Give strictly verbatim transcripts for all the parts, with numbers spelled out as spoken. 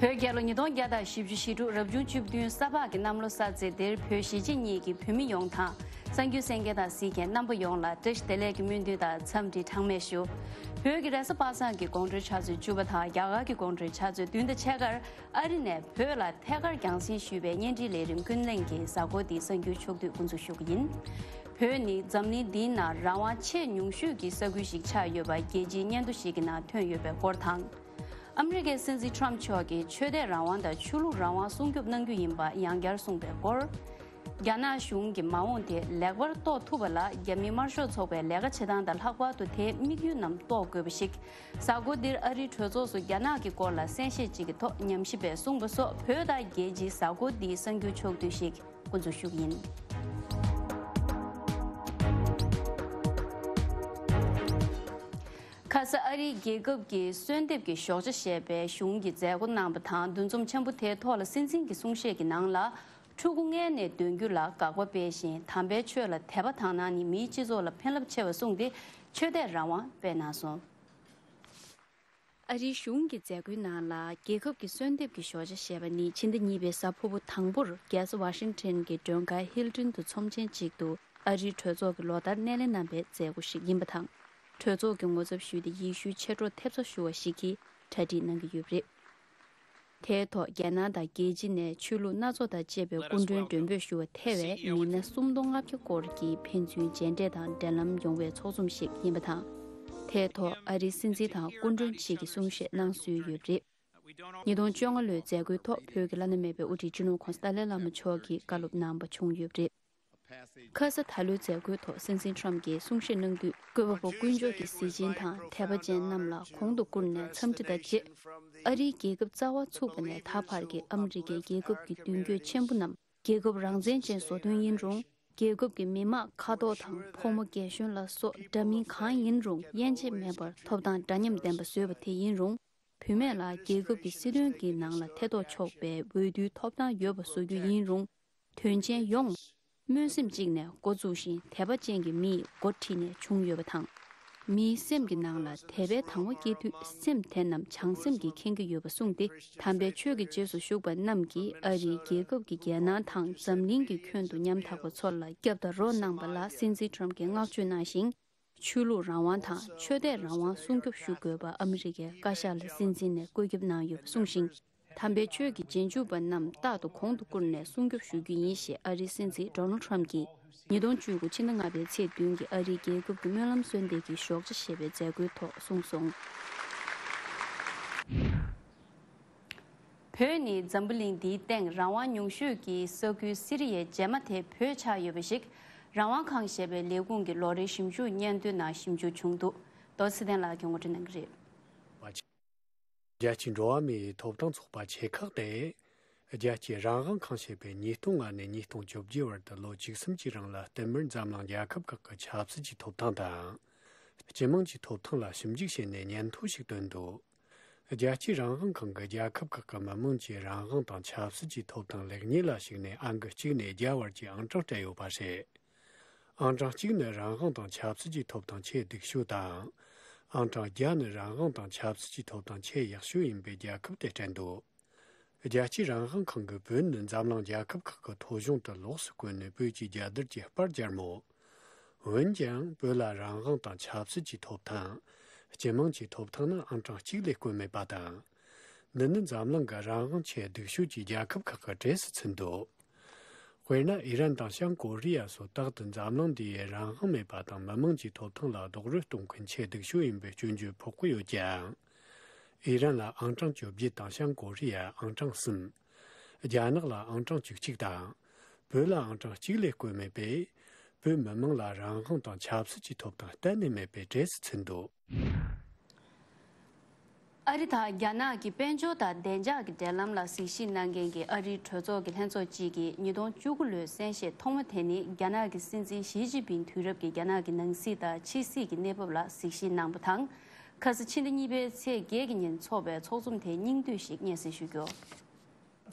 བོད་རྒྱལ་ལོ་ཉིས་སྟོང་བརྒྱ་དང་བཞི་བཅུ་ཞེ་དྲུག་རབ་བྱུང་བཅུ་བདུན་ས་ཕག་གི་གནམ་ལོ་གསར་ཚེས་འདིར་བོད་གཞིས་བྱེས་གཉིས་ཀྱི་བོད་མི་ཡོངས་དང་། གསར་འགྱུར་གསན་མཁན་དང་གཟིགས་མཁན་རྣམ་པ་ཡོངས་ལ་བཀྲ་ཤིས་བདེ་ལེགས་ཀྱི་སྨོན་འདུན་དང་འཚམས་འདྲི་གྲངས་མེད་ཞུ། བོད་ཀྱི་རེས་གཟའ་པ་སངས་ཀྱི་དགོང་དྲོའི་ཆུ་ཚོད་བཅུ་པ་དང་རྒྱ་གར་གྱི་དགོང་དྲོའི་ཆུ་ཚོད་བདུན་དང་ཕྱེད་ཀར་ཨ་རི་ནས་བོད་ལ་ཐད་ཀར་རྒྱང་སྲིང་ཞུས་པའི་བརྙན་འཕྲིན་ལས་རིམ་ཀུན་གླེང་གི་གཟའ་འཁོར་འདིའི་གསར་འགྱུར་ཕྱོགས་བསྡུས་འགོ་འཛུགས་ཞུ་གི་ཡིན། བོད་ནི་འཛམ་གླིང་འདིའི་ནང་རང་དབང་ཆེས་ཉུང་ཤོས་ཀྱི་ས་ཁུལ་ཞིག་ཆགས་ཡོད་པ་རྒྱལ་སྤྱིའི་སྙན་ཐོ་ཞིག་གི་ནང་ཐོན་ཡོད་པའི་སྐོར་དང་། ཨ་མི་རི་ཀའི་སྲིད་འཛིན་ཁྲོམ་མཆོག་གིས་ཆོས་དད་རང་དབང་དང་ཆོས་ལུགས་རང་དབང་སྲུང་སྐྱོབ་གནང་རྒྱུ་ཡིན་པ་ཡང་བསྐྱར་གསུངས་པའི་སྐོར། རྒྱ་ནག་གཞུང་གི་མ་འོངས་དེ་ལེགས་པར་རྟོགས་ཐུབ་པ་ལ་རྒྱ་མིའི་དམར་ཤོག་ཚོགས་པའི་ལས་ཀ་བྱེད་སྟངས་དང་ལྷག་པར་དུ་དེའི་དམིགས་ཡུལ་རྣམས་རྟོགས་དགོས་པ་ཞིག་གཟའ་འཁོར་འདིར་ཨ་རིའི་གྲོས་ཚོགས་སུ་རྒྱ་ནག་གི་སྐོར་ལ་གསན་བཤད་ཅིག་གི་ཐོག་ཉམས་ཞིབ་པས་གསུངས་པ་སོགས་བོད་དང་རྒྱལ་སྤྱིའི་གཟའ་འཁོར་འདིའི་གསར་འགྱུར་ཕྱོགས་བསྡུས་ཤིག་འགོ་འཛུགས་ཞུ་གི་ཡིན། ཁ་ས་ཨ་རིའི་རྒྱལ་ཁབ་ཀྱི་གསོལ་འདེབས་ཀྱི་ཞོགས་ཇ་ཞེས་པའི་གཞུང་གི་མཛད་སྒོ་གནང་བ་དང་། འདུ་འཛོམས་ཆེན་པོ་དེའི་ཐོག་ལ་སྲིད་འཛིན་གྱི་གསུང་བཤད་ཀྱི་ནང་ལ། ཕྲུ་གུ་མངལ་ནས་འདོན་རྒྱུ་ལ་དགག་པ་སྤེལ་ཞིང་། དམ་པའི་ཆོས་ལ་དད་པ་དག་སྣང་ནི་མིའི་སྤྱི་ཚོགས་ལ་ཕན་རླབས་ཆེ་བ་གསུངས་ཏེ། ཆོས་དད་རང་དབང་སྤེལ་གནང་སོང་། ཨ་རིའི་གཞུང་གི་མཛད་སྒོའི་ནང་ལ། རྒྱལ་ཁབ་ཀྱི་གསོལ་འདེབས་ཀྱི་ཞོགས་ཇ་ཞེས་པ་ནི་ཕྱི་ཟླ་གཉིས་པའི་གཟའ་ཕུར་བུ་དང་པོར་རྒྱལ་ས་ཝ་ཤིང་ཊོན་གྱི་མགྲོན་ཁང་ཧིལ་ཊོན་དུ་ཚོམས་ཆེན་གཅིག་ཏུ་ཨ་རིའི་གྲོས་ཚོགས་ཀྱི་ལོ་ལྟར་སྣེ་ལེན་གནང་པའི་མཛད་སྒོ་ཞིག་ཡིན་པ་དང་། གྲོས་ཚོགས་ཀྱི་ངོ་ཚབ་ཞུས་ཏེ་ཡེ་ཤུའི་མཆེད་གྲོགས་ཐེབས་རྩ་ཞུ་བ་ཞིག་གིས་གྲ་སྒྲིག་གནང་གི་ཡོད་པ་རེད། དེའི་ཐོག་རྒྱལ་ནང་དང་རྒྱལ་སྤྱི་ནས་ཆོས་ལུགས་སྣ་ཚོགས་དང་བཅས་པའི་སྐུ་མགྲོན་མགྲོན་འབོད་ཞུ་བ་ཐེ་བའི་མི་སྣ་སུམ་སྟོང་ལྔ་བརྒྱ་སྐོར་གྱིས་ཕན་ཚུན་མཇལ་འཕྲད་དང་འབྲེལ་ལམ་ཡོང་བའི་ཚོགས་འཛོམས་ཤིག་ཡིན་པ་དང་། དེའི་ཐོག་ཨ་རིའི་སྲིད་འཛིན་དང་སྐུ་མགྲོན་ཞིག་གིས་གསུང་བཤད་གནང་སྲོལ་ཡོད་པ་རེད། ཉིས་སྟོང་བཅོ་ལྔ་ལོའི་མཛད་སྒོའི་ཐོག་བོད་ཀྱི་བླ་ན་མེད་པའི་དབུ་ཁྲིད་སྤྱི་ནོར་༧གོང་ས་ཏཱ་ལའི་བླ་མ་མཆོག་གིས་བཀའ་སློབ་གནང་བ་བྱུང་ཡོད་པ་རེད། ཁ་ས་ད་ལོའི་མཛད་སྒོའི་ཐོག་སྲིད་འཛིན་ཁྲོམ་གྱིས་གསུང་བཤད་གནང་དུས། བཀོད་པ་པོ་དཀོན་མཆོག་གི་གཟི་བྱིན་དང་དད་པ་ཅན་རྣམས་ལ་གོང་དུ་བཀུར་ནས་འཚམས་འདྲི་དང་བཅས། ཨ་རིའི་རྒྱལ་ཁབ་རྩ་བ་ཚུགས་པ་ནས་ད་བར་གྱི་ཨ་མི་རི་ཀའི་རྒྱལ་ཁབ་ཀྱི་མདུན་སྐྱོད་ཆེན་པོ་རྣམས། རྒྱལ་ཁབ་རང་བཙན་ཅན་བཟོ་དོན་ཡིན་རུང་། རྒྱལ་ཁབ་ཀྱི་མི་དམངས་ཁ་དོག་དང་ཕོ་མོ་རྒན་གཞོན་ལ་སོགས་འདྲ་མིན་གང་ཡིན་རུང་དབྱེ་འབྱེད་མེད་པར་ཐོབ་ཐང་འདྲ་མཉམ་ལྡན་པ་བཟོས་པ་དེ་ཡིན་རུང་། བུད་མེད་ལ་རྒྱལ་ཁབ་ཀྱི་སྲིད་དོན་གྱི་ནང་ལ་ཐེ་གཏོགས་ཆོག་པའི་འོས་བསྡུའི་ཐོབ་ཐང་ཡོད་པ་བཟོ་རྒྱུ་ཡིན་རུང་། དོན་ཆེན་ཡོངས་ལ་སྨོན་སེམས་གཅིག་ནས་འགོ་བཙུགས་ཤིང་། དད་པ་ཅན་གྱི་མི་ཡིས་འགོ་ཁྲིད་ནས་བྱུང་ཡོད་པ་དང་། མིའི་སེམས་ཀྱི་ནང་ལ་དད་པའི་དང་བ་སྐྱེ་དུས། སེམས་དེ་རྣམས་བྱང་སེམས་ཀྱིས་ཁེངས་ཀྱི་ཡོད་པ་གསུངས་ཏེ། དམ་པའི་ཆོས་ཀྱི་རྗེས་སུ་ཞུགས་པ་རྣམས་ཀྱིས་ཨ་རིའི་རྒྱལ་ཁབ་ཀྱི་རྒྱལ་ནང་དང་འཛམ་གླིང་གི་ཁྱོན་དུ་ཉམ་ཐག་པ་ཚོ་ལ་སྐྱབས་དང་རོགས་གནང་པ་ལ་སྲིད་འཛིན་ཁྲོམ་གྱིས་བསྔགས་བརྗོད་གནང་ཞིང་། ཆོས་ལུགས་རང་དབང་དང་ཆོས་དད་རང་དབང་སྲུང་སྐྱོབ་ཞུ་དགོས་པ་ཨ་མི་རི་ཀའི་བཀའ་ཤག་ལ་སྲིད་འཛིན་ནས་བཀོད་ཁྱབ་གནང་ཡོད་པ་གསུངས་ཤིང་། དམ་པའི་ཆོས་ཀྱི་རྗེས་འཇུག་པ་རྣམས་རྟག་ཏུ་གོང་དུ་བཀུར་ནས་སྲུང་སྐྱོབ་ཞུ་རྒྱུ་ཡིན་ཞེས་ཨ་རིའི་སྲིད་འཛིན་ཌོ་ནལ་ཁྲམ་གྱིས་ཉིས་སྟོང་བཅུ་དགུ་ཕྱི་ཟླ་ལྔ་པའི་ཚེས་བདུན་གྱི་ཨ་རིའི་རྒྱལ་ཁབ་ཀྱི་སྨོན་ལམ་གསོལ་འདེབས་ཀྱི་ཞོགས་ཇ་ཞེས་པའི་མཛད་སྒོའི་ཐོག་གསུངས་སོང་། བོད་ནི་འཛམ་བུ་གླིང་འདིའི་སྟེང་རང་དབང་ཉུང་ཤོས་ཀྱི་ས་ཁུལ་སི་རི་ཡའི་རྗེས་མ་དེ་བོད་ཆགས་ཡོད་པ་ཞིག་རང་དབང་ཁང་ཞེས་པའི་ལས་ཁུངས་ཀྱི་ལོ་རེའི་ཞིབ་འཇུག་སྙན་ཐོའི་ནང་ཞིབ་འཇུག་བྱུང་འདུག་རྡོ་རྗེ་ཚེ་བརྟན་ལགས་ཀྱིས་ངོ་སྤྲོད་གནང་གི་རེད། རྒྱལ་སྤྱིའི་འགྲོ་བ་མིའི་ཐོབ་ཐང་ཚོགས་པ་ཆེ་ཁག་དེ། རྒྱལ་སྤྱིའི་རང་དབང་ཁང་ཞེས་པས་ཉིས་སྟོང་ལྔ་ནས་ཉིས་སྟོང་བཅོ་བརྒྱད་བར་དུ་ལོ་བཅུ་གསུམ་གྱི་རིང་ལ་བསྟུད་མར་འཛམ་གླིང་རྒྱལ་ཁབ་ཁག་གི་ཆབ་སྲིད་ཀྱི་ཐོབ་ཐང་དང་། སྤྱི་དམངས་ཀྱི་ཐོབ་ཐང་ལ་ཞིབ་འཇུག་བྱས་ནས་སྙན་ཐོ་ཞིག་བཏོན་འདུག་རྒྱལ་སྤྱིའི་རང་དབང་ཁང་གིས་རྒྱལ་ཁབ་ཁག་གི་མི་དམངས་ཀྱི་རང་དབང་དང་ཆབ་སྲིད་ཀྱི་ཐོབ་ཐང་ལེགས་ཉེས་ལ་གཞིགས་ནས་ཨང་ཀི་གཅིག་ནས་བརྒྱ་བར་གྱི་ཨང་གྲངས་སྤྲད་ཡོད་པ་རེད། ཨང་གྲངས་གཅིག་ནི་རང་དབང་དང་ཆབ་སྲིད་ཀྱི་ཐོབ་ཐང་ཆེས་སྡུག་ཤོས་དང་། ཨང་གྲངས་བརྒྱ་ནི་རང་དབང་དང་ཆབ་སྲིད་ཀྱི་ཐོབ་ཐང་ཆེས་ཡག་ཤོས་ཡིན་པའི་རྒྱལ་ཁབ་དེ་སྤྲད་འདུག་རྒྱལ་སྤྱིའི་རང་དབང་ཁང་གིས་བོད་ནི་འཛམ་གླིང་རྒྱལ་ཁབ་ཁག་གི་ཐོ་གཞུང་དུ་ལོགས་སུ་བཀོད་ནས། བོད་ཀྱི་རྒྱལ་དར་གྱི་པར་སྦྱར་མོད། འོན་ཀྱང་བོད་ལ་རང་དབང་དང་ཆབ་སྲིད་ཀྱི་ཐོབ་ཐང་། སྤྱི་དམངས་ཀྱི་ཐོབ་ཐང་ནི་ཨང་གྲངས་གཅིག་ལས་བཀོད་མེད་པ་དང་། འདི་ནི་འཛམ་གླིང་གི་རང་དབང་ཆེས་སྡུག་ཤོས་ཀྱི་རྒྱལ་ཁབ་ཁག་གི་གྲས་སུ་ཚུད་འདུག་དཔེར་ན། ཨི་རན་དང་བྱང་ཀོ་རི་ཡ་སོགས་རྟག་ཏུ་འཛམ་གླིང་འདིའི་རང་དབང་མེད་པ་དང་མི་དམངས་ཀྱི་ཐོབ་ཐང་ལ་རྡོག་རོལ་གཏོང་མཁན་ཆེས་སྡུག་ཤོས་ཡིན་པའི་སྐྱོན་བརྗོད་ཕོག་གི་ཡོད་ཀྱང་། ཨི་རན་ལ་ཨང་གྲངས་བཅོ་བརྒྱད་དང་། བྱང་ཀོ་རི་ཡ་ཨང་གྲངས་གསུམ། རྒྱ་ནག་ལ་ཨང་གྲངས་བཅུ་གཅིག་དང་། བོད་ལ་ཨང་གྲངས་གཅིག་ལས་བཀོད་མེད་པས། བོད་མི་དམངས་ལ་རང་དབང་དང་ཆབ་སྲིད་ཀྱི་ཐོབ་ཐང་གཏན་ནས་མེད་པའི་གྲས་སུ་ཚུད་འདུག་ཨ་རི་དང་རྒྱ་ནག་གི་དཔལ་འབྱོར་དང་བདེ་འཇགས་ཀྱི་འབྲེལ་ལམ་ལ་གཟིགས་ཞིབ་གནང་མཁན་གྱི་ཨ་རིའི་གྲོས་ཚོགས་ཀྱི་ལྷན་ཚོགས་གཅིག་གིས་ཉིས་སྟོང་བཅུ་དགུ་ལོའི་གསན་བཤད་ཐོག་མ་དེ་ནི་རྒྱ་ནག་གི་སྲིད་འཛིན་ཞི་ཅིན་ཕིང་དུས་རབས་ཀྱི་རྒྱ་ནག་གི་ནང་སྲིད་དང་ཕྱི་སྲིད་ཀྱི་གནས་བབ་ལ་གཟིགས་ཞིབ་གནང་བ་དང་། ཁ་ས་ཕྱི་ཟླ་གཉིས་པའི་ཚེས་བརྒྱད་ཀྱི་ཉིན་འཚོགས་པའི་ཚོགས་འཛོམས་དེའི་སྙིང་བསྡུས་ཤིག་སྙན་སེང་ཞུ་རྒྱུ།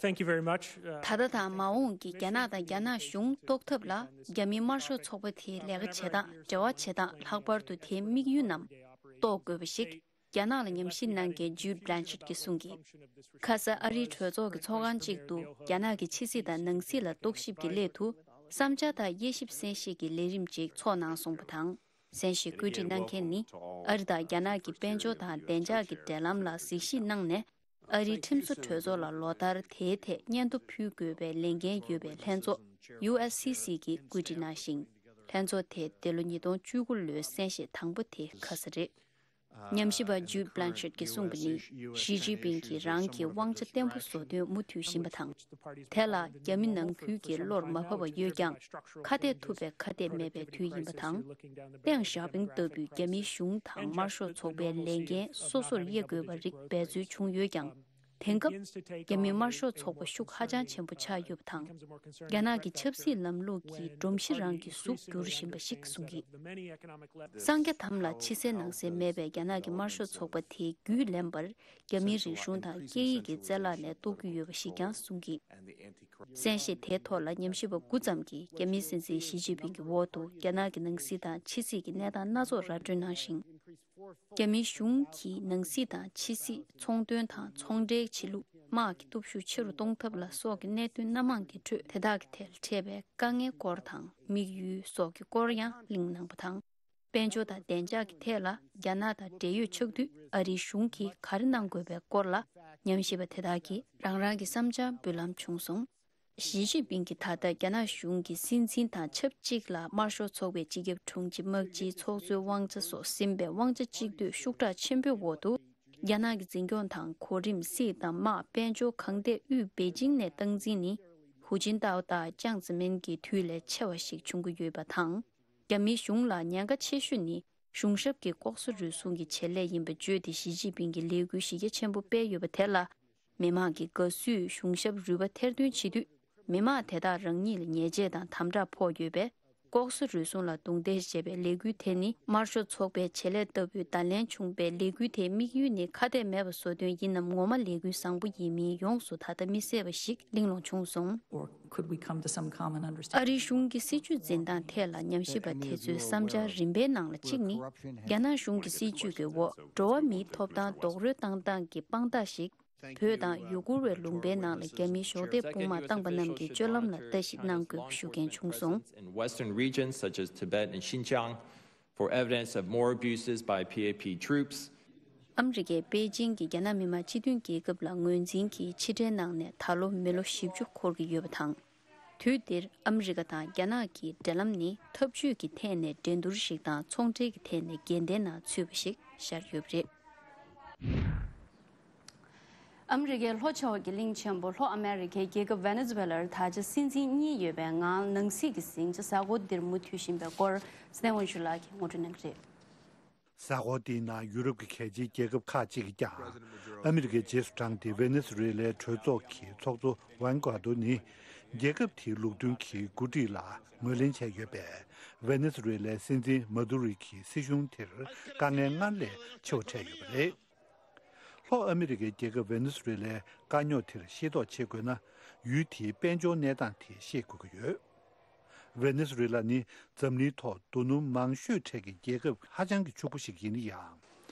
Thank you very much. ད་ལྟ་དང་མ་འོངས་ཀྱི་རྒྱ་ནག་དང་རྒྱ་ནག་གཞུང་གཏོར་ཐབས་ལ་རྒྱ་མིའི་དམར་ཤོག་ཚོགས་པ་དེའི་ལས་ཀ་བྱེད་སྟངས། འབྲེལ་བ་བྱེད་སྟངས། ལྷག་པར་དུ་དེའི་དམིགས་ཡུལ་རྣམས་རྟོགས་དགོས་པ་ཞིག་རྒྱ་ནག་ལ་ཉམས་ཞིབ་གནང་མཁན་ཇུད་བྷི་ལན་ཤེད་ཀྱིས་གསུངས་ཀྱི། ཁ་ས་ཨ་རིའི་གྲོས་ཚོགས་ཀྱི་ཚོགས་ཁང་གཅིག་ཏུ་རྒྱ་ནག་གི་ཕྱི་སྲིད་དང་ནང་སྲིད་ལ་རྟོག་ཞིབ་ཀྱི་སླད་དུ་བསམ་འཆར་དང་དབྱེ་ཞིབ་གསན་བཞེས་ཀྱི་ལས་རིམ་ཅིག་ཚོགས་གནང་སོང་བ་དང་། གསན་བཞེས་བཀོད་སྒྲིག་གནང་མཁན་ནི་ཨ་རི་དང་རྒྱ་ནག་གི་དཔལ་འབྱོར་དང་བདེ་འཇགས་ཀྱི་འབྲེལ་ལམ་ལ་གཟིགས་ཞིབ་གནང་ནས། ཨ་རིའི་ཁྲིམས་བཟོ་གྲོས་ཚོགས་ལ་ལོ་ལྟར་དེའི་ཐད་སྙན་ཐོ་ཕུལ་དགོས་པའི་ལས་འགན་ཡོད་པའི་ལྷན་ཚོགས་ཡུ་ཨེ་སི་སི་གིས་བཀོད་སྒྲིག་གནང་ཞིང་། ལྷན་ཚོགས་དེ་འདི་ལོ་ཉིས་སྟོང་བཅུ་དགུ་ལོའི་གསན་བཞེས་དང་པོ་དེ་ཁ་ས་རེད། ཉམས་ཞིབ་པ་ཇུད་བྷི་ལན་ཤེད་ཀྱིས་གསུངས་པ་ནི། ཞི་ཅིན་ཕིང་གིས་རང་གི་དབང་ཆ་བརྟན་པོ་བཟོ་འདུན་མུ་མཐུད་བཞིན་པ་དང་། དེ་ལ་རྒྱ་མི་ནང་ཁུལ་གྱི་བློར་མ་བབས་པ་ཡོད་ཀྱང་། ཁ་གཏད་ཐུབ་པའི་ཁ་གཏད་མེད་པའི་དུས་ཡིན་པ་དང་། ཏེང་ཞའོ་ཕིང་ལྟ་བུའི་རྒྱ་མིའི་གཞུང་དང་དམར་ཤོག་ཚོགས་པའི་ལས་འགན་སོ་སོར་དབྱེ་དགོས་པ་རིགས་འབད་རྩོལ་བྱུང་ཡོད་ཀྱང་། དེང་སྐབས་རྒྱ་མིའི་དམར་ཤོག་ཚོགས་པ་ཤུགས་ཧ་ཅང་ཆེན་པོ་ཆགས་ཡོད་པ་དང་། རྒྱ་ནག་གི་ཆབ་སྲིད་ལམ་ལུགས་ཀྱི་སྒྲོམ་གཞི་རང་གི་གཟུགས་འགྱུར་བཞིན་པ་ཞིག་གསུངས་ཀྱིས། སངས་རྒྱས་དམ་ལ་ཕྱི་གསལ་ནང་གསལ་མེད་པའི་རྒྱ་ནག་གི་དམར་ཤོག་ཚོགས་པ་དེའི་རྒྱུད་ལེན་པར་རྒྱ་མིའི་རིག་གཞུང་དང་སྐད་ཡིག་གི་རྩལ་བརླག་ནས་རྟོགས་ཀྱི་ཡོད་པ་ཞིག་ཀྱང་གསུངས་ཀྱིས། གསན་བཞེས་དེའི་ཐོག་ལ་ཉམས་ཞིབ་པ་དགུ་ཙམ་གྱིས་རྒྱ་མིའི་སྲིད་འཛིན་ཞི་ཅིན་ཕིང་གི་འོག་ཏུ་རྒྱ་ནག་གི་ནང་སྲིད་དང་ཕྱི་སྲིད་ཀྱི་གནས་སྟངས་སྣ་ཚོགས་ར་སྤྲོད་གནང་ཞིང་། རྒྱ་མིའི་གཞུང་གིས་ནང་སྲིད་དང་ཕྱི་སྲིད་ཚོང་དོན་དང་ཚོང་འབྲེལ་བྱེད་ལུགས་དམག་གི་སྟོབས་ཤུགས་ཆེ་རུ་གཏོང་ཐབས་ལ་སོགས་ཀྱི་གནད་དོན་སྣ་མང་གི་ཁྲོད་དེ་དག་གི་ཐད་འཕྲད་པའི་དཀའ་ངལ་སྐོར་དང་དམིགས་ཡུལ་སོགས་ཀྱི་སྐོར་ཡང་གླེང་གནང་བ་དང་། དཔལ་འབྱོར་དང་བདེ་འཇགས་ཀྱི་ཐད་ལ་རྒྱ་ནག་དང་འབྲེལ་ཡོད་ཆགས་དུས་ཨ་རིའི་གཞུང་གིས་ག་རེ་གནང་དགོས་པའི་སྐོར་ལ་ཉམས་ཞིབ་པ་དེ་དག་གིས་རང་རང་གི་བསམ་འཆར་འབུལ་ལམ་བྱུང་སོང་། ཞི་ཅིན་ཕིང་གིས་ད་ལྟ་རྒྱ་ནག་གཞུང་གི་སྲིད་འཛིན་དང་ཆབས་ཅིག་ལ་དམར་ཤོག་ཚོགས་པའི་སྤྱི་ཁྱབ་དྲུང་ཆེ་དམག་སྤྱིའི་ཚོགས་གཙོའི་དབང་ཆ་སོགས་ཟིན་པའི་དབང་ཆ་གཅིག་སྡུད་ཤུགས་དྲག་ཆེན་པོའི་འོག་ཏུ། རྒྱ་ནག་གི་འཛིན་སྐྱོང་དང་གོ་རིམ་སྲིད་དང་དམག་དཔལ་འབྱོར་གང་ཐད་དབུས་པེ་ཅིང་ནས་སྟངས་འཛིན་ནི། ཧུའུ་ཅིན་ཏའོ་དང་ཅང་ཙེ་མིན་གྱི་དུས་ལས་ཆེ་བ་ཞིག་བྱུང་གི་ཡོད་པ་དང་། རྒྱ་མིའི་གཞུང་ལ་ཉེན་ཁ་ཆེ་ཤོས་ནི། གཞུང་ཞབས་ཀྱི་ལྐོག་ཟ་རུལ་སུངས་ཀྱི་བྱེད་ལས་ཡིན་པ་བརྗོད་དེ་ཞི་ཅིན་ཕིང་གིས་ལས་འགུལ་གཞི་རྒྱ་ཆེན་པོ་སྤེལ་ཡོད་པ་དེ་ལ། མི་མང་གིས་དགའ་བསུས་གཞུང་ཞབས་རུལ་པ་ཐེར་འདོན་བྱེད་དུས། མི་མང་དེ་དག་རང་ཉིད་ལ་ཉེས་ཆད་དང་དམ་དྲག་ཕོག་ཡོད་པས། ལྐོག་ཟ་རུལ་སུངས་ལ་རྡུང་རྡེག་བྱེད་པའི་ལས་འགུལ་དེ་ནི་དམར་ཤོག་ཚོགས་པའི་བྱེད་ལས་ལྟ་བུའི་བརྡ་ལན་བྱུང་བའི་ལས་འགུལ་དེའི་དམིགས་ཡུལ་ནི་ཁ་གཏད་མེད་པ་བཟོ་དོན་ཡིན་ནམ། ངོ་མ་ལས་འགུལ་བཟང་པོ་ཡིན་མིན་ཡོངས་སུ་ད་ལྟ་མི་གསལ་བ་ཞིག་གླེང་སློང་བྱུང་སོང་། Or could we come to some common understanding? ཨ་རིའི་གཞུང་གི་སྲིད་བྱུས་འཛིན་སྟངས་ཐད་ལ་ཉམས་ཞིབ་པ་དེ་ཚོའི་བསམ་འཆར་རིམ་པའི་ནང་ལ་གཅིག་ནི། རྒྱ་ནག་གཞུང་གི་སྲིད་བྱུས་ཀྱི་འོག་འགྲོ་བ་མིའི་ཐོབ་ཐང་རྡོག་རོལ་བཏང་སྟངས་ཀྱི་དཔང་རྟགས་ཤིག་བོད་དང་ཡུ་གུར་བའི་ལུང་པའི་ནང་ལ་རྒྱ་མིའི་གཞོགས་འདེགས་དཔུང་དམག་བཏང་པ་རྣམས་ཀྱི་སྤྱོད་ལམ་ལ་ལྟ་ཞིབ་གནང་དགོས་པ་ཞུ་མཁན་བྱུང་སོང་། In Western regions such as Tibet and Xinjiang for evidence of more abuses by P A P troops. ཨ་མི་རི་ཀས་པེ་ཅིང་གི་རྒྱ་ནག་མི་དམངས་སྤྱི་མཐུན་རྒྱལ་ཁབ་ལ་ངོས་འཛིན་གྱིས་ཕྱིར་འཐེན་གནང་ནས་ད་ལོ་མི་ལོ་བཞི་བཅུ་འཁོར་གྱི་ཡོད་པ་དང་། དུས་འདིར་ཨ་མི་རི་ཀ་དང་རྒྱ་ནག་གི་འབྲེལ་ལམ་ནི་འཐབ་ཇུས་ཀྱི་ཐད་ནས་འགྲན་བསྡུར་ཞིག་དང་ཚོང་འབྲེལ་གྱི་ཐད་ནས་འགལ་ཟླའི་ནང་ཚུད་པ་ཞིག་ཤར་ཡོད་པ་རེད། ཨ་མི་རི་ཀའི་ལྷོ་ཕྱོགས་ཀྱི་གླིང་ཆེན་པོ་ལྷོ་ཨ་མེ་རི་ཀའི་རྒྱལ་ཁབ་ཝེ་ནེ་ཛུ་ཝེ་ལར་ད་ཆ་སྲིད་འཛིན་གཉིས་ཡོད་པའི་ངང་ནང་སྲིད་ཀྱི་ཟིང་ཆ་གཟའ་འཁོར་འདིར་མུ་མཐུད་བཞིན་པའི་སྐོར་སྟེང་ཝོན་ཞུ་ལགས་ཀྱིས་ངོ་སྤྲོད་གནང་གི་རེད། གཟའ་འཁོར་འདིའི་ནང་ཡུ་རོབ་ཀྱི་གལ་ཆེའི་རྒྱལ་ཁབ་ཁག་ཅིག་གིས་ཀྱང་ཨ་མི་རི་ཀའི་རྗེས་སུ་འབྲངས་ཏེ་ཝེ་ནེ་ཛུ་ཝེ་ལའི་གྲོས་ཚོགས་ཀྱི་ཚོགས་གཙོ་ཝན་གྷོ་ཏོ་ནི་རྒྱལ་ཁབ་དེའི་ལུགས་མཐུན་གྱི་འགོ་ཁྲིད་ལ་ངོས་ལེན་བྱས་ཡོད་པས། ཝེ་ནེ་ཛུ་ཝེ་ལའི་སྲིད་འཛིན་མ་དུ་རོའི་གི་སྲིད་གཞུང་དེར་དཀའ་ངལ་སྔར་ལས་ཆེ་བ་འཕྲད་ཡོད་པ་རེད། ལྷོ་ཨ་མི་རི་ཀའི་རྒྱལ་ཁབ་ཝེ་ནེ་ཛུ་ཝེ་ལའི་དཀའ་རྙོག་དེར་ཤེས་རྟོགས་བྱེད་དགོས་ན། ཡུལ་དེའི་དཔལ་འབྱོར་གནས་སྟངས་དེ་ཤེས་དགོས་ཀྱི་ཡོད། ཝེ་ནེ་ཛུ་ཝེ་ལ་ནི་འཛམ་གླིང་ཐོག་རྡོ་སྣུམ་མང་ཤོས་འཕྲད་ཀྱི་རྒྱལ་ཁབ་ཧ་ཅང་གི་ཕྱུག་པོ་ཞིག་ཡིན་ན་ཡང་།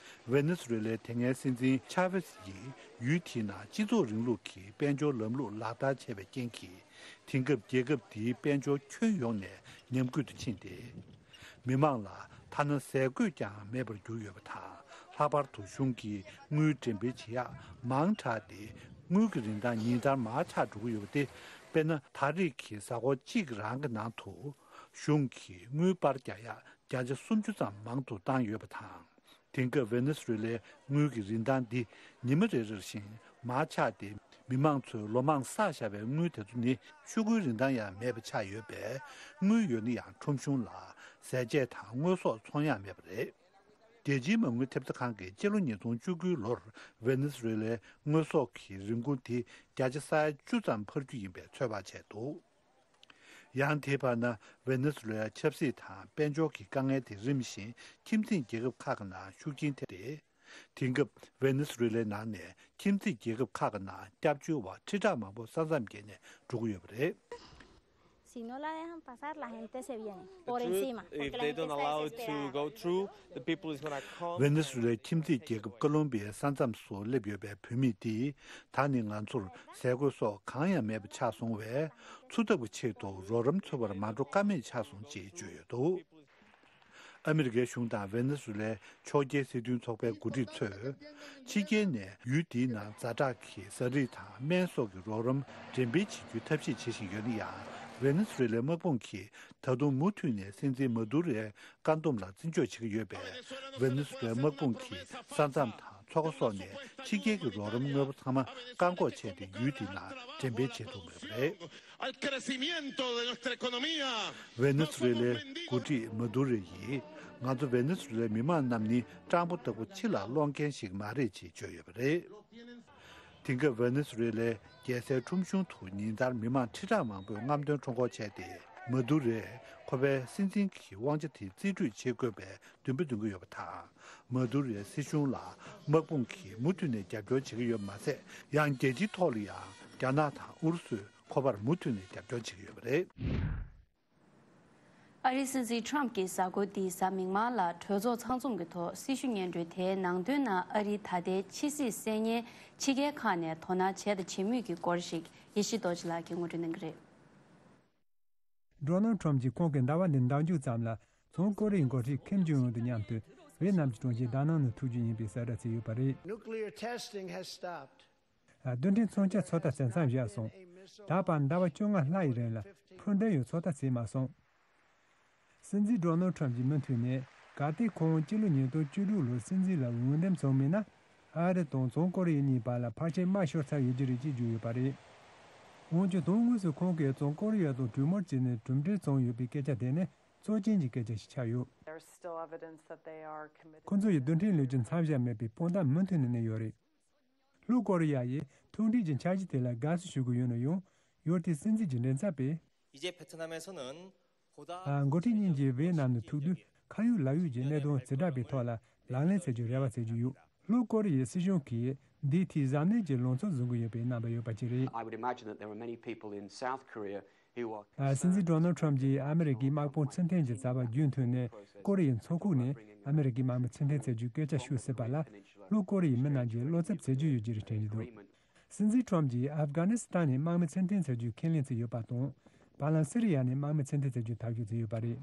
ཝེ་ནེ་ཛུ་ཝེ་ལའི་དེ་སྔའི་སྲིད་འཛིན་ཆཱ་ཝེས་ཡིས་ཡུལ་དེའི་ནང་སྤྱི་ཚོགས་རིང་ལུགས་ཀྱི་དཔལ་འབྱོར་ལམ་ལུགས་ལག་བསྟར་བྱས་པའི་རྐྱེན་གྱིས། དེང་སྐབས་རྒྱལ་ཁབ་དེའི་དཔལ་འབྱོར་ཁྱོན་ཡོངས་ནས་ཉམས་རྒུད་དུ་ཕྱིན་ཏེ། མི་མང་ལ་ཐ་ན་ཟས་གོས་ཀྱང་མེད་པར་གྱུར་ཡོད་པ་དང་། ལྷག་པར་དུ་གཞུང་གིས་དངུལ་འགྲེམས་སྤེལ་བྱེད་ཡག་མང་དྲགས་ཏེ། དངུལ་གྱི་རིན་ཐང་ཉིན་ལྟར་མར་ཆག་འགྲོ་གི་ཡོད་པ་སྟེ། དཔེར་ན། ད་རེས་ཀྱི་གཟའ་འཁོར་གཅིག་རང་གི་ནང་དུ་གཞུང་གིས་དངུལ་པར་རྒྱག་ཡག་བརྒྱ་ཆ་སུམ་ཅུ་ཙམ་མང་དུ་བཏང་ཡོད་པ་དང་། དེང་སྐབས་ཝེ་ནེ་ཛུ་ཝེ་ལའི་དངུལ་གྱི་རིན་ཐང་འདི་ཉི་མ་རེ་རེ་བཞིན་མར་ཆག་སྟེ། མི་མང་ཚོས་ལོ་མང་བསགས་བཞག་པའི་དངུལ་དེ་ཚོ་ནི་ཆུ་ཁོལ་རིན་ཐང་ཡང་མེད་པ་ཆགས་ཡོད་པས། དངུལ་ཡོད་ན་ཡང་ཁྲོམ་གཞུང་ལ་ཟས་བཅད་དང་དངོས་ཟོག་ཚོང་ཡག་མེད་པ་རེད། རྒྱལ་སྤྱིའི་མ་དངུལ་ཐེབས་རྩ་ཁང་གིས་སྤྱི་ལོ་ཉིས་སྟོང་བཅུ་དགུའི་ལོར་ཝེ་ནེ་ཛུ་ཝེ་ལའི་དངོས་ཟོག་གི་རིན་གོང་དེ་བརྒྱ་ཆ་ས་ཡ་བཅུ་ཙམ་འཕར་རྒྱུ་ཡིན་པའི་ཚོད་དཔག་བྱས་འདུག། ཡང་དེའི་བར་ན་ཝེ་ནེ་ཛུ་ཝེ་ལ་ཆབ་སྲིད་དང་དཔལ་འབྱོར་གྱི་དཀའ་ངལ་དེ་རིམ་བཞིན་ཁྱིམ་མཚེས་རྒྱལ་ཁབ་ཁག་གི་ནང་ཤུགས་རྐྱེན་ཐེབས་ཏེ། དེང་སྐབས་ཝེ་ནེ་ཛུ་ཝེ་ལའི་ནང་ནས་ཁྱིམ་མཚེས་རྒྱལ་ཁབ་ཁག་གི་ནང་སྐྱབས་བཅོལ་བ་ཁྲི་ཕྲག་མང་པོ་ས་མཚམས་བརྒལ་ནས་འགྲོ་གི་ཡོད་པ་རེད། Si no la dejan pasar, la gente se viene por encima, porque la gente está desesperada. If they don't allow it to go through, the people is gonna come. ཝེ་ནེ་སུ་ཝེ་ལའི་ཁྱིམ་མཚེས་རྒྱལ་ཁབ་ཀོ་ལོམ་བི་ཡའི་ས་མཚམས་སུ་སླེབས་ཡོད་པའི་བོད་མི་དེས། ད་ནི་ང་ཚོར་ཟས་གོས་སོགས་གང་ཡང་མེད་པ་ཆགས་སོང་བས། འཚོ་ཐབས་ཀྱི་ཆེད་དུ་རོགས་རམ་འཚོལ་བར་མ་འགྲོ་ཀ་མེད་ཆགས་སོང་ཅེས་བརྗོད་ཡོད་འདུག། ཨ་མི་རི་ཀའི་གཞུང་དང་ཝེ་ནེ་སུ་ལའི་ཕྱོགས་འགལ་སྲིད་དོན་ཚོགས་པའི་འགོ་ཁྲིད་ཚོས། ཕྱི་རྒྱལ་ནས་ཡུལ་དེའི་ནང་ཛ་དྲག་གི་ཟ་རིགས་དང་སྨན་སོགས་ཀྱི་རོགས་རམ་འགྲེམས་སྤེལ་བྱེད་རྒྱུའི་ཐབས་ཤེས་བྱེད་བཞིན་ཡོད་ན་ཡང་། ཝེ་ནེ་སུ་ཝེ་ལའི་དམག་དཔུང་གིས་ད་དུང་མུ་མཐུད་ནས་སྲིད་འཛིན་མ་དུ་རོའི་བཀག་སྡོམ་ལ་བརྩི་འཇོག་བྱེད་ཀྱི་ཡོད་པས། ཝེ་ནེ་སུ་ཝེ་ལའི་དམག་དཔུང་གིས་ས་མཚམས་དང་མཚོ་ཁ་སོགས་ནས་ཕྱི་རྒྱལ་གྱི་རོགས་རམ་དངོས་པོ་ཚང་མ་བཀག་འགོག་བྱས་ཏེ། ཡུལ་དེའི་ནང་འགྲེམས་སྤེལ་བྱེད་ཐུབ་མེད་པ་རེད། Al crecimiento de nuestra economía. ཝེ་ནེ་སུ་ཝེ་ལའི་འགོ་ཁྲིད་མ་དུ་རོ་ཡིས། ང་ཚོ་ཝེ་ནེ་སུ་ཝེ་ལའི་མི་མང་རྣམས་ནི་སྤྲང་པོ་ལྟ་བུ་ཕྱི་ལ་སློག་མཁན་ཞིག་མ་རེད་ཅེས་བརྗོད་ཡོད་པ་རེད། དེང་སྐབས་ཝེ་ནེ་སུ་ཝེ་ལའི་རྒྱལ་སའི་ཁྲོམ་གཞུང་དུ་ཉིན་ལྟར་མི་མང་ཁྲི་ཕྲག་མང་པོས་རྔམ་སྟོན་ཁྲོམ་སྐོར་བྱས་ཏེ། མ་དུ་རོས་ཁོ་པའི་སྲིད་འཛིན་གྱི་དབང་ཆ་དེ་རྩིས་སྤྲོད་བྱེད་དགོས་པའི་འདུན་པ་འདོན་གྱི་ཡོད་པ་དང་། མ་དུ་རོའི་སྲིད་གཞུང་ལ་དམག་དཔུང་གིས་མུ་མཐུད་ནས་རྒྱབ་སྐྱོར་བྱེད་ཀྱི་ཡོད་པ་མ་ཟད། ཡང་རྒྱལ་སྤྱིའི་ཐོག་ལ་ཡང་རྒྱ་ནག་དང་ཨུ་རུ་སུས་ཁོ་པར་མུ་མཐུད་ནས་རྒྱབ་སྐྱོར་བྱེད་ཀྱི་ཡོད་པ་རེད། ཨ་རིའི་སྲིད་འཛིན་ཁྲོམ་གྱིས་གཟའ་འཁོར་འདིའི་གཟའ་མིག་དམར་ལ་གྲོས་ཚོགས་ཚང་འཛོམས་ཀྱི་ཐོག་སྲི་ཞུ་སྙན་སྒྲོན་དེའི་ནང་དོན་ནང་ཨ་རིའི་ད་ལྟའི་ཕྱི་སྲིད་གསན་མཁན་ཕྱི་རྒྱལ་ཁག་ནས་དོ་སྣང་བྱས་དང་བྱེད་མུས་ཀྱི་སྐོར་ཞིག་ཡེ་ཤེས་རྡོ་རྗེ་ལགས་ཀྱིས་ངོ་སྤྲོད་གནང་གི་རེད། ཌོ་ནལ་ཁྲོམ་གྱིས་ཁོང་གི་ཟླ་བ་འདིའི་མདང་མཇུག་ཙམ་ལ། བྱང་ཀོ་རི་ཡའི་འགོ་ཁྲིད་ཁིམ་ཇོང་ཨུན་དང་མཉམ་དུ་ཝེ་ནམ་གྱི་གྲོང་ཁྱེར་ཌ་ནང་ནང་ཐུག་རྒྱུ་ཡིན་པའི་གསལ་བསྒྲགས་བྱས་ཡོད་པ་རེད། Nuclear testing has stopped. ཨ། རྡུལ་ཕྲན་མཚོན་ཆ་ཚོད་ལྟ་བྱེད་མཚམས་བཞག་སོང་། ད་བར་ཟླ་བ་བཅོ་ལྔ་ལྷག་གི་རིང་ལ་འཕུར་མདེལ་ཡང་ཚོད་ལྟ་བྱས་མ་སོང་། སྲིད་འཛིན་ཌོ་ནལ་ཁྲོམ་གྱིས་མུ་མཐུད་ནས། གལ་ཏེ་ཁོང་སྤྱི་ལོ་ཉིས་སྟོང་བཅུ་དྲུག་ལོར་སྲིད་འཛིན་ལ་འོས་འདེམས་བྱུང་མེད་ན། ཨ་རི་དང་བྱང་ཀོ་རི་ཡ་གཉིས་བར་ལ་ཕལ་ཆེར་དམག་ཤོར་ཚར་ཡོད་རྒྱུ་རེད་ཅེས་བརྗོད་ཡོད་པ་རེད། འོན་ཀྱང་། དོན་དངོས་སུ་ཁོང་གིས་བྱང་ཀོ་རི་ཡ་དང་གྲོས་མོལ་བྱས་ནས་གྲུབ་འབྲས་བྱུང་ཡོད་པའི་སྐད་ཆ་དེ་ནི་གཙོ་ཆེན་གྱི་སྐད་ཆ་ཞིག་ཆགས་ཡོད། There's still evidence that they are committed. ཁོ་ཚོ་ཡིས་རྡུལ་ཕྲན་ལས་རྒྱུ་མཚམས་བཞག་མེད་པའི་དཔང་རྟགས་མུ་མཐུད་ནས་གནས་ཡོད་རེད། ལྷོ་ཀོ་རི་ཡ་ཡིས་ཐུག་འཕྲད་ཀྱི་འཆར་གཞི་དེ་ལ་དགའ་བསུ་ཞུ་གི་ཡོད་ན་ཡང་། ཡུལ་དེའི་སྲིད་འཛིན་གྱི་མགྲིན་ཚབ་པས། 이제 베트남에서는 ཨ། འགོ་ཁྲིད་གཉིས་ཀྱིས་ཝེ་ནམ་ནང་ཐུག་དུས་ཁ་ཡོད་ལག་ཡོད་ཀྱི་གནད་དོན་ཛ་དྲག་པའི་ཐོག་ལ་ལག་ལེན་བྱེད་རྒྱུར་རེ་བ་བྱེད་ཀྱི་ཡོད། ལྷོ་ཀོ་རི་ཡའི་སྲིད་གཞུང་གིས་འདིའི་ཐད་གཟབ་ནན་གྱི་ལངས་ཕྱོགས་བཟུང་གི་ཡོད་པའི་རྣམ་པ་ཡོད་པ་ཅིག་རེད། I would imagine that there are many people in South Korea who are ཨ། སྲིད་འཛིན་ཌོ་ནལ་ཁྲོམ་གྱིས་ཨ་མི་རི་ཀའི་དམག་དཔུང་ཕྱིར་འཐེན་གྱི་བྱ་བ་རྒྱུན་མཐུད་ནས། ཀོ་རི་ཡའི་མཚོ་ཁུག་ནས་ཨ་མི་རི་ཀའི་དམག་མི་ཕྱིར་འཐེན་བྱ་རྒྱུའི་སྐད་ཆ་ཤོད་སྲིད་པ་ལ། ལྷོ་ཀོ་རི་ཡའི་མི་རྣམས་ཀྱིས་བློ་འཚབ་བྱེད་ཀྱི་ཡོད་ཅེས་དྲན་གྱི་འདུག། སྲིད་འཛིན་ཁྲོམ་གྱིས་ཨབ་གྷ་ནི་སི་ཐན་ནས་དམག་མི་ཕྱིར་འཐེན་བྱ་རྒྱུའི་ཁས་ལེན་བྱས་ཡོད་པ་དང་། བར་ལམ་སི་རི་ཡ་ནས་དམག་མི་ཕྱིར་འཐེན་བྱ་རྒྱུའི་ཐག་གཅོད་བྱས་ཡོད་པ་རེད།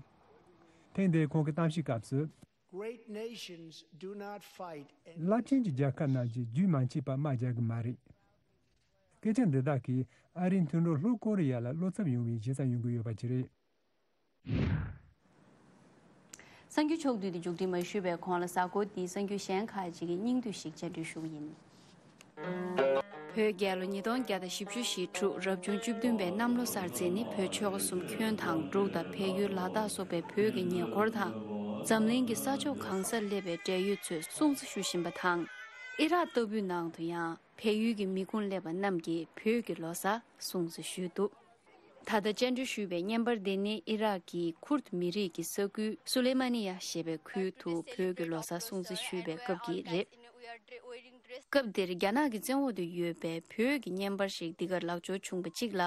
ཐེངས་འདིའི་ཁོང་གི་གཏམ་བཤད་སྐབས་སུ། Great nations do not fight and རླབས་ཆེན་གྱི་རྒྱལ་ཁབ་རྣམས་ཀྱིས་རྒྱུན་མ་ཆད་པར་དམག་རྒྱག་གི་མ་རེད། སྐད་ཆ་འདི་དག་གིས་ཨ་རིའི་མཐུན་གྲོགས་ལྷོ་ཀོ་རི་ཡ་ལ་བློ་འཚབ་ཡོང་བའི་གཞི་རྩ་ཡོང་གི་ཡོད་པ་ཅིག་རེད། གསར་འགྱུར་ཕྱོགས་བསྡུས་དེ་མཇུག་སྒྲིལ་མ་ཞུས་པའི་གོང་ལ། གཟའ་འཁོར་འདིའི་གསར་འགྱུར་གཞན་ཁག་ཅིག་གི་སྙིང་བསྡུས་ཤིག་སྤྱན་འབུལ་ཞུ་གི་ཡིན། བོད་རྒྱལ་ལོ་ཉིས་སྟོང་བརྒྱ་དང་བཞི་བཅུ་ཞེ་དྲུག་རབ་བྱུང་བཅུ་བདུན་པའི་གནམ་ལོ་གསར་ཚེས་ནི། བོད་ཆོལ་ཁ་གསུམ་ཁྱོན་དང་འབྲུག་དང་བལ་ཡུལ་ལ་དྭགས་སོགས་པའི་བོད་ཀྱི་ཉེ་འཁོར་དང་། འཛམ་གླིང་གི་ས་ཕྱོགས་གང་སར་སླེབས་པའི་འབྲེལ་ཡོད་ཚོས་སྲུང་བརྩི་ཞུ་བཞིན་པ་དང་། ཨི་རག་ལྟ་བུའི་ནང་དུ་ཡང་བལ་ཡུལ་གྱི་མི་ཁུངས་སླེབས་པ་རྣམས་ཀྱིས་བོད་ཀྱི་ལོ་གསར་སྲུང་བརྩི་ཞུས་འདུག། ད་ལྟ་བཅར་འདྲི་ཞུས་པའི་བརྙན་པར་འདི་ནི་ཨི་རག་གི་ཁུར་ཏ་མི་རིགས་ཀྱི་ས་ཁུལ་སུ་ལེ་མ་ནི་ཡ་ཞེས་པའི་ཁུལ་དུ་བོད་ཀྱི་ལོ་གསར་སྲུང་བརྩི་ཞུས་པའི་སྐབས་ཀྱི་རེད། སྐབས་དེར་རྒྱ་ནག་གི་བཙན་འོག་ཏུ་ཡོད་པའི་བོད་ཀྱི་བརྙན་པར་ཞིག་འདི་གར་ལག་འབྱོར་བྱུང་བ་གཅིག་ལ།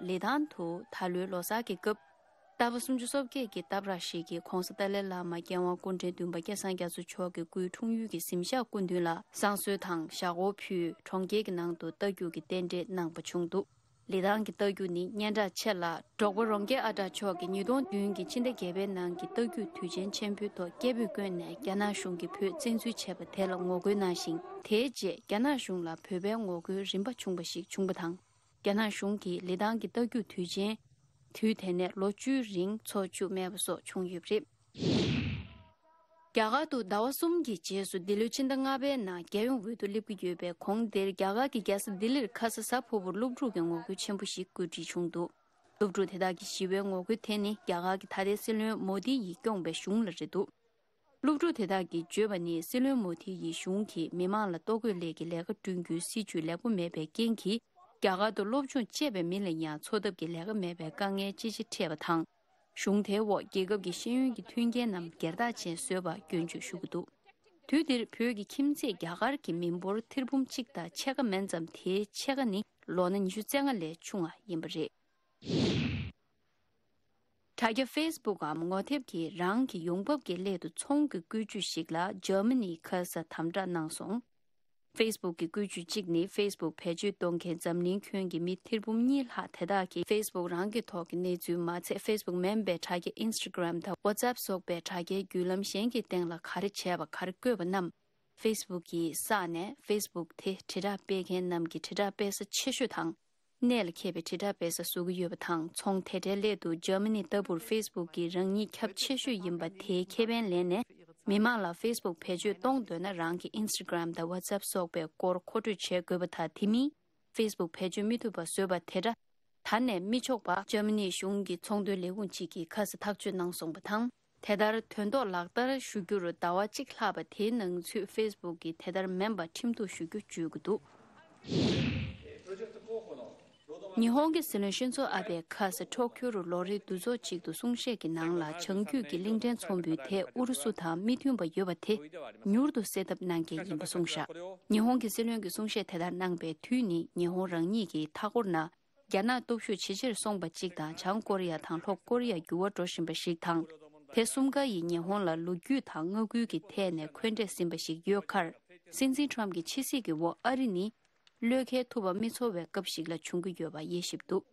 ལི་ཐང་དུ་ད་ལོའི་ལོ་གསར་གྱི་སྐབས། རྟ་པ་སུམ་ཅུ་སོ་བརྒྱད་ཀྱི་རྟ་བྲག་ཞིག་གིས་༧གོང་ས་ཏཱ་ལའི་བླ་མ་རྒྱལ་དབང་སྐུ་ཕྲེང་བདུན་པ་སྐལ་བཟང་རྒྱ་མཚོ་མཆོག་གི་སྐུའི་འཁྲུངས་ཡུལ་གྱི་གཟིམ་ཤག་སྐུ་མདུན་ལ་བསང་གསོལ་དང་ཞག་སྒོར་ཕུལ། གྲོང་ཁྱེར་གྱི་ནང་དུ་རྟ་རྒྱུག་གི་རྟེན་འབྲེལ་གནང་པ་བྱུང་འདུག། ལི་ཐང་གི་རྟ་རྒྱུག་ནི་སྙན་གྲགས་ཆེ་ལ། འབྲོག་པ་རོང་རྒྱས་ཨ་གྲགས་མཆོག་གིས་ཉིས་སྟོང་བདུན་གྱི་ཕྱི་ཟླ་བརྒྱད་པའི་ནང་གི་རྟ་རྒྱུག་དུས་ཆེན་ཆེན་པོའི་ཐོག་སྐད་འབོད་བསྐྱོན་ནས་རྒྱ་ནག་གཞུང་གིས་བོད་བཙན་འཛུལ་བྱས་པ་དེ་ལ་ངོ་རྒོལ་གནང་ཞིང་། དེའི་རྗེས་རྒྱ་ནག་གཞུང་ལ་བོད་པའི་ངོ་རྒོལ་རིམ་པ་བྱུང་བ་ཞིག་བྱུང་བ་དང་། རྒྱ་ནག་གཞུང་གིས་ལི་ཐང་གི་རྟ་རྒྱུག་དུས་ཆེན། དུས་དེ་ནས་ལོ་བཅུའི་རིང་འཚོགས་བཅུག་མེད་པ་སོགས་བྱུང་ཡོད་པ་རེད། རྒྱ་གར་དུ་ཟླ་བ་གསུམ་གྱི་རྗེས་སུ་འདི་ལོའི་ཕྱི་ཟླ་ལྔ་པའི་ནང་རྒྱལ་ཡོངས་འོས་བསྡུ་སླེབས་ཀྱི་ཡོད་པས། གོང་དེར་རྒྱ་གར་གྱི་རྒྱལ་ས་ལྡི་ལིར་ཁ་ས་གཟའ་ཕུར་བུར་སློབ་ཕྲུག་གི་ངོ་རྒོལ་ཆེན་པོ་ཞིག་བཀོད་སྒྲིག་བྱུང་འདུག། སློབ་ཕྲུག་དེ་དག་གི་ཞི་བའི་ངོ་རྒོལ་དེ་ནི་རྒྱ་གར་གྱི་ད་ལྟའི་སྲིད་བློན་མོ་དི་ཡིས་སྐྱོང་བའི་གཞུང་ལ་རེད་འདུག། སློབ་ཕྲུག་དེ་དག་གིས་བརྗོད་པ་ནི། སྲིད་བློན་མོ་དྷི་ཡི་གཞུང་གིས་མི་མང་ལ་ལྟོ་གོས་ལས་ཀྱི་ལས་ཀ་བསྐྲུན་རྒྱུའི་སྲིད་ཇུས་ལེགས་པོ་མེད་པའི་རྐྱེན་གྱིས། རྒྱ་གར་དུ་སློབ་སྦྱོང་སྤྱད་པའི་མི་ལ་ཡང་འཚོ་ཐབས་ཀྱི་ལས་ཀ་མེད་པའི་དཀའ་ངལ་ཅི་ཆེ་འཕྲད་པ་དང་། གཞུང་དེའི་འོག་རྒྱལ་ཁབ་ཀྱི་ཤེས་ཡོན་གྱི་མཐུན་རྐྱེན་རྣམས་སྒེར་བདག་ཅན་བཟོས་པར་སྐྱོན་བརྗོད་ཞུ་གི་འདུག། དུས་འདིར་བོད་ཀྱི་ཁྱིམ་མཚེས་རྒྱ་གར་གྱི་མི་འབོར་ཐེར་འབུམ་གཅིག་དང་ཕྱེད་ཀ་མན་ཙམ། དེའི་ཕྱེད་ཀ་ནི་ལོ་ན་ཉི་ཤུ་རྩ་ལྔ་ལས་ཆུང་བ་ཡིན་པ་རེད། དྲ་རྒྱ་Facebook་འམ་ངོ་དེབ་ཀྱིས་རང་གི་ཡོང་འབབ་ཀྱི་སླད་དུ་ཚོང་གི་བཀོལ་སྤྱོད་ཞིག་ལ་འཇར་མ་ནིའི་ཁ་ས་དམ་དྲག་གནང་སོང་། Facebook་གི་བཀོལ་སྤྱོད་གཅིག་ནི་Facebook་བེད་སྤྱོད་གཏོང་མཁན་འཛམ་གླིང་ཁྱོན་གྱི་མི་ཐེར་འབུམ་གཉིས་ལྷག་དེ་དག་གིས་Facebook་རང་གི་ཐོག་གི་གནས་ཚུལ་མ་ཚད། Facebook་མིན་པའི་དྲ་རྒྱ་Instagram་དང་WhatsApp་སོགས་པའི་དྲ་རྒྱའི་བརྒྱུད་ལམ་གཞན་གྱི་སྟེང་ལ་ག་རེ་བྱས་པ་ག་རེ་བཀོད་པ་རྣམས་Facebook་གིས་བསགས་ནས། Facebook་དེ་དྲིལ་བསྒྲགས་སྤེལ་མཁན་རྣམས་ཀྱི་དྲིལ་བསྒྲགས་སྤེལ་ས་ཆེ་ཤོས་དང་། གནད་ལ་འཁེལ་བའི་དྲིལ་བསྒྲགས་སྤེལ་ས་བཟོ་གི་ཡོད་པ་དང་། ཚོང་དེ་འདྲའི་སླད་དུ་འཇར་མ་ནི་ལྟ་བུར་Facebook་གིས་རང་ཉིད་ཁྱབ་ཆེ་ཤོས་ཡིན་པ་དེའི་ཁེ་ཕན་ལེན་ནས། མི་མང་ལ་Facebook་བེད་སྤྱོད་གཏོང་འདོད་ན། རང་གི་Instagram་དང་WhatsApp་སོགས་པའི་སྐོར་མཁོ་སྤྲོད་བྱེད་དགོས་པ་དང་། དེ་མིན་Facebook་བེད་སྤྱོད་མི་ཐུབ་པ་བཟོས་པ་དེ་འདྲ་ད་ནས་མི་ཆོག་པ། འཇར་མ་ནིའི་གཞུང་གི་ཚོང་དོན་ལས་ཁུངས་གཅིག་གིས་ཁ་ས་ཐག་གཅོད་གནང་སོང་བ་དང་། དེ་ལྟར་དོན་ཐོག་ལག་བསྟར་ཞུ་རྒྱུར་ཟླ་བ་གཅིག་ལྷག་པ་དེའི་ནང་ཚུད་Facebook་གིས་དེ་ལྟར་མིན་པ་ཁྲིམས་གཏུག་ཞུ་རྒྱུ་བརྗོད་ཀྱི་འདུག། ཉི་ཧོང་གི་སྲིད་བློན་ཤིན་ཛོ་ཨ་བེས་ཁ་ས་ཊོ་ཁྱོ་རུ་ལོ་རེའི་འདུ་ཚོགས་ཤིག་ཏུ་གསུང་བཤད་ཀྱི་ནང་ལ། བྱང་རྒྱུད་ཀྱི་གླིང་ཕྲན་ཚོང་འབུལ་དེ་ཨུ་རུ་སུ་དང་མི་མཐུན་པ་ཡོད་པ་དེ་མྱུར་དུ་སེལ་ཐབས་གནང་གལ་ཡིན་པ་གསུངས་བཞག། ཉི་ཧོང་གི་སྲིད་བློན་གྱིས་གསུང་བཤད་དེ་ལྟར་གནང་པའི་དུས་ནི། ཉི་ཧོང་རང་ཉིད་ཀྱི་མཐའ་འཁོར་ན་རྒྱ་ནག་སྟོབས་ཤུགས་ཇེ་ཆེར་སོང་བ་གཅིག་དང་། བྱང་ཀོ་རི་ཡ་དང་ལྷོ་ཀོ་རི་ཡ་འགྱུར་བ་འགྲོ་བཞིན་པ་ཞིག་དང་། དེ་གསུམ་ཀ་ཡིས་ཉི་ཧོང་ལ་ལོ་རྒྱུས་དང་མངའ་ཁུལ་གྱི་ཐད་ནས་འཁོན་འགྲས་ཟིན་པ་ཞིག་ཡོད་ཁར། སྲིད་འཛིན་ཊམ་གྱི་ཕྱི་སྲིད་ཀྱི་འོག་ཨ་རི་ནི་བློས་འགེལ་ཐུབ་པ་མི་ཚོར་བའི་སྐབས་ཤིག་ལ་བྱུང་གི་ཡོད་པ་དབྱེ་ཞིབ་འདུག།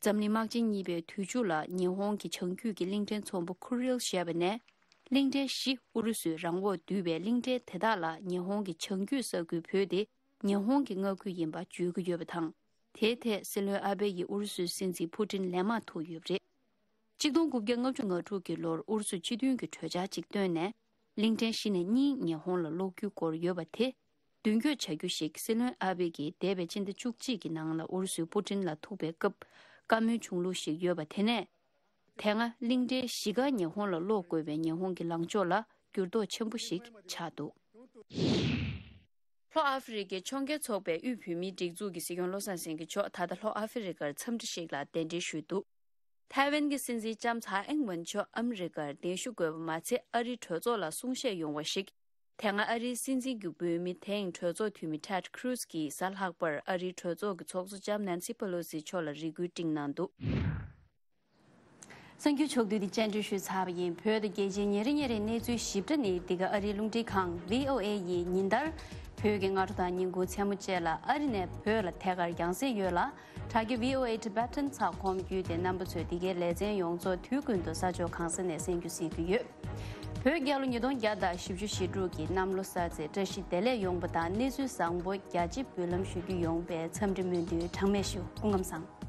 འཛམ་གླིང་དམག་ཆེན་གཉིས་པའི་དུས་མཇུག་ལ་ཉི་ཧོང་གི་བྱང་རྒྱུད་ཀྱི་གླིང་ཕྲན་ཚོང་པ་ཁུ་རིལ་ཞེས་པ་ནས། གླིང་ཕྲན་བཞི་ཨུ་རུ་སུའི་རང་འོག་བསྡུས་པའི་གླིང་ཕྲན་དེ་དག་ལ་ཉི་ཧོང་གི་བྱང་རྒྱུད་ས་ཁུལ་བོད་དེ་ཉི་ཧོང་གི་མངའ་ཁུལ་ཡིན་པ་བརྗོད་ཀྱི་ཡོད་པ་དང་། དེའི་ཐད་སྲིད་བློན་ཨ་བེ་ཡིས་ཨུ་རུ་སུའི་སྲིད་འཛིན་ཕུ་ཏིན་ལན་མང་ཐུག་ཡོད་པ་རེད། ཆིག་སྟོང་དགུ་བརྒྱ་ལྔ་བཅུ་ང་དྲུག་གི་ལོར་ཨུ་རུ་སུ་སྤྱི་མཐུན་གྱི་གྲོས་འཆར་ཅིག་བཏོན་ནས། གླིང་ཕྲན་བཞི་ནས་གཉིས་ཉི་ཧོང་ལ་སློག་རྒྱུའི་སྐོར་ཡོད་པ་དེ་མདུན་སྐྱོད་བྱ་རྒྱུ་ཞིག་སྲིད་བློན་ཨ་བེ་གིས་འདས་པའི་སྤྱི་ཟླ་བཅུ་གཅིག་གི་ནང་ལ་ཨུ་རུ་སུའི་པུ་ཏིན་ལ་ཐུག་པའི་སྐབས་བཀའ་མོལ་བྱུང་ལུགས་ཤིག་ཡོད་པ། དེ་ནས་དེ་སྔ་གླིང་ཕྲན་བཞི་ཀ་ཉི་ཧོང་ལ་སློག་དགོས་པའི་ཉི་ཧོང་གི་ལངས་ཕྱོགས་ལ་འགྱུར་ལྡོག་ཆེན་པོ་ཞིག་ཆགས་འདུག། ལྷོ་ཨ་ཧྥེ་རི་ཁའི་ཕྱོགས་འགལ་ཚོགས་པའི་དབུས་བོད་མིའི་སྒྲིག་འཛུགས་ཀྱི་སྲིད་སྐྱོང་བློ་བཟང་སེང་གེ་མཆོག་ད་ལྟ་ལྷོ་ཨ་ཧྥེ་རི་ཁར་འཚམས་འདྲི་ཞིག་ལ་གདན་འདྲེན་ཞུས་འདུག། ཐའེ་ཝན་གྱི་སྲིད་འཛིན་ལྕམ་ཚའེ་ཨིང་ཝེན་མཆོག་ཨ་མི་རི་ཀར་གདན་ཞུ་དགོས་པ་མ་ཚད། ཨ་རིའི་གྲོས་ཚོགས་ལ་གསུང་བཤད་ཡོང་བ་ཞིག། དེ་སྔ་ཨ་རིའི་སྲིད་འཛིན་གྱི་འོས་མི་དེང་གྲོས་ཚོགས་འཐུས་མི་Ted Cruz་གྱིས་གཟའ་ལྷག་པར་ཨ་རིའི་གྲོས་ཚོགས་ཀྱི་ཚོགས་གཙོ་ལྕམ་Nancy Pelosi་མཆོག་ལ་རེ་སྐུལ་བཀྲིན་གནང་འདུག། གསར་འགྱུར་ཕྱོགས་བསྡུས་འདི་སྙན་སྒྲོན་ཞུས་ཚར་བ་ཡིན། བོད་དང་རྒྱལ་སྤྱིའི་ཉིན་རེ་ཉིན་རེའི་གནས་ཚུལ་ཞིབ་ཕྲ་ནི་འདི་ག་ཨ་རིའི་རླུང་འཕྲིན་ཁང་V O A་ཡི་ཉིན་ལྟར་བོད་ཀྱི་སྔ་དྲོ་དང་ཉིན་གུང་མཚན་མོ་བཅས་ལ་ཨ་རི་ནས་བོད་ལ་ཐད་ཀར་རྒྱང་སྲིང་ཡོད་ལ། དྲ་རྒྱ་V O A Tibetan་ཚགས་ཁོམ་བརྒྱུད་དེ་རྣམ་པ་ཚོས་འདི་གའི་ལེ་ཚན་ཡོངས་རྫོགས་དུས་ཀུན་ཏུ་ས་ཕྱོགས་གང་ས་ནས་གསན་རྒྱུ་གཟིགས་རྒྱུ་ཡོད། བོད་རྒྱལ་ལོ་ཉིས་སྟོང་བརྒྱ་དང་བཞི་བཅུ་ཞེ་དྲུག་གི་གནམ་ལོ་གསར་ཚེས་བཀྲ་ཤིས་བདེ་ལེགས་ཡོང་བ་དང་། གནས་ཚུལ་བཟང་པོ་རྒྱ་ཆེ་འབུལ་ལམ་ཞུ་རྒྱུ་ཡོང་བའི་འཚམས་འདྲི་སྨོན་འདུན་གྲངས་མེད་ཞུ། སྐུ་ཁམས་བཟང་།